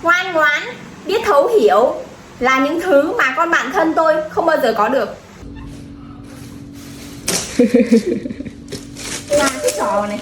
Ngoan ngoãn, biết thấu hiểu là những thứ mà con bạn thân tôi không bao giờ có được. Là cái trò này.